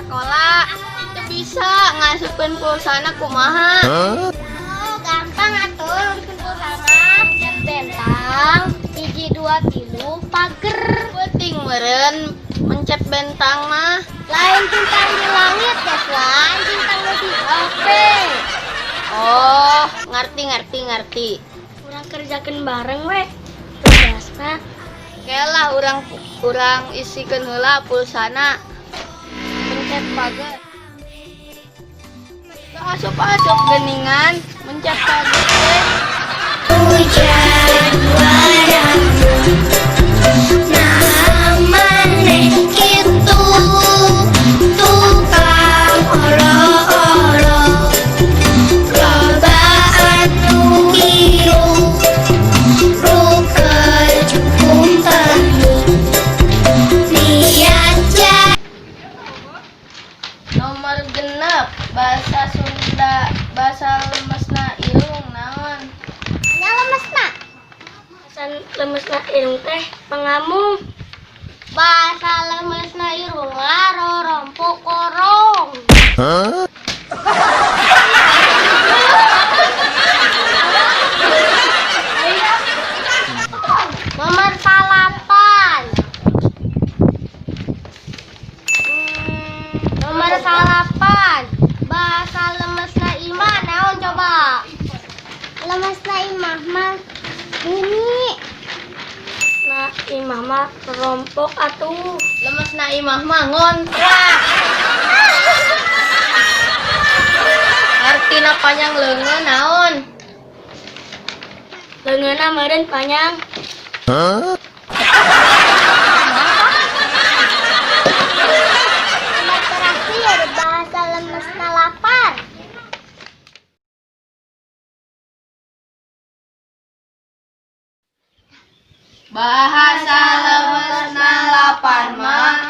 sekolah. Itu bisa ngasupkeun pulsana kumaha? Oh, gampang atuh bikin pulsa mah. Pencet bentang, 1 2 3 pager. Penting meureun mencet bentang mah. Lain bintang di langit ya, lain bintang di HP. Oh, ngerti ngerti ngerti. Urang kerjakan bareng weh. Tugasna. Oke lah, urang urang isikeun heula pulsana. Pencet pagar. Asup-asup geningan mencet pagar teh. Hujan maneh kitu tukang oro-oro loba anu hirup ruket kumpeni niat. Nomor 6, bahasa Sunda, bahasa lemesna irung naon? Nya lemesna. Bahasa lemesna irung teh pengamung. Bahasa lemesna irung rorompo korong. Nomor 9. Nomor 9. Bahasa lemesna imah naon coba? Lemesna imah mah ini. Nah, imah mah rompok atuh. Lemesna imah mah ngontrak. Artina panjang leungeun naon? Leungeunna meureun panjang. Nomor terakhir, bahasa lemesna lapar. Bahasa lemesna lapan mah